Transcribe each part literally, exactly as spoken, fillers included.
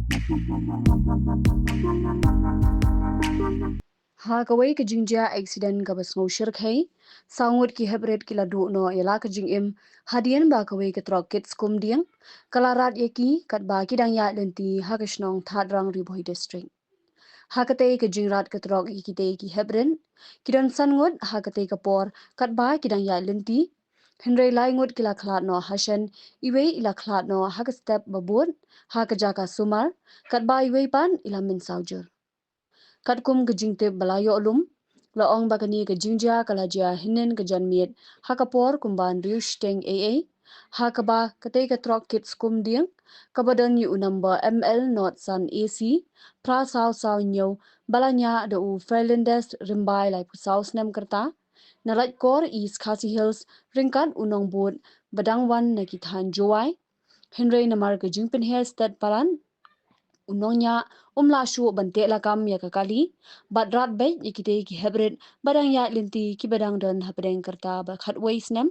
Ha kawei ka jingjia accident kaba sngew shyrkhei, saw ngut ki heprit ki la duh noh ïa la ka jingim hadien ba kawei ka trok kit skum dieng ka la rat ïa ki katba ki dang ïaid lynti ha ka shnong Thadrang, Ri Bhoi District. Ha katei ka jingrat ka trok ïa kitei ki heprit, ki don san ngut ha katei ka por katba ki dang ïaid lynti. Hynrei lai ngut ki la khlad noh hashen, iwei i la khlad noh ha ka step ba bud ha ka jaka sumar, katba iwei pat i la mynsaw jur. Katkum ka jingtip ba la ïoh lum, la ong ba kane ka jingjia ka la jia hynnin ka janmiet ha ka por kumba hynriew shiteng eiei, ha kaba katei ka trok kit skum dieng kaba don ïa u number M L not san A C phra saw saw hynñiew ba la ñiah da u Fernandez Rymbai laiphew saw snem ka rta, na Laitkor, East Khasi Hills, ryngkat u nongbud ba dang wan na ki thaiñ Jowai. Hynrei namar ka jingpynher stet palat, u nongñiah um lah shuh ban teh lakam ïa ka kali bad rat beit ïa kitei ki heprit ba dang ïaid lynti kiba dang don hapdeng ka rta ba khatwei snem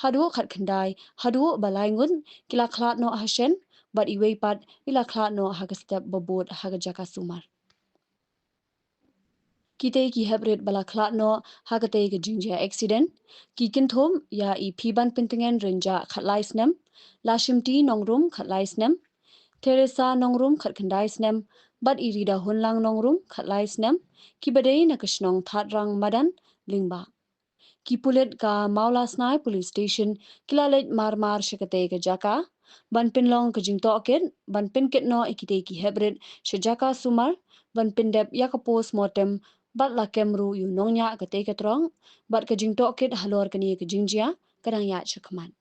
haduh khatkhyndai, haduh ba lai ngut ki la khlad noh hashen bad iwei pat i la khlad noh ha ka step ba bud ha ka jaka sumar. Kitei ki heprit ba la khlad noh ha katei ka jingjia accident ki kynthup ïa i Phiban Pyntngen Rynjah, khatlai snem, Lashimti Nongrum, khatlai snem, Teresa Nongrum, khatkhyndai snem, bad i Ridahunlang Nongrum, khatlai snem, kiba dei na ka shnong Thadrang Madan, Lyngba. Ki pulit ka Mawlasnai Police Station ki la leit mar mar sha katei ka jaka ban pynlong ka jingtohkit, ban pynkit noh ïa kitei ki heprit sha jaka sumar, ban pyndep ïa ka post mortem, bad la kem ruh ïa u nongñiah katei ka trok, bad ka jingtohkit halor kane ka jingjia ka dang ïaid shakhmat.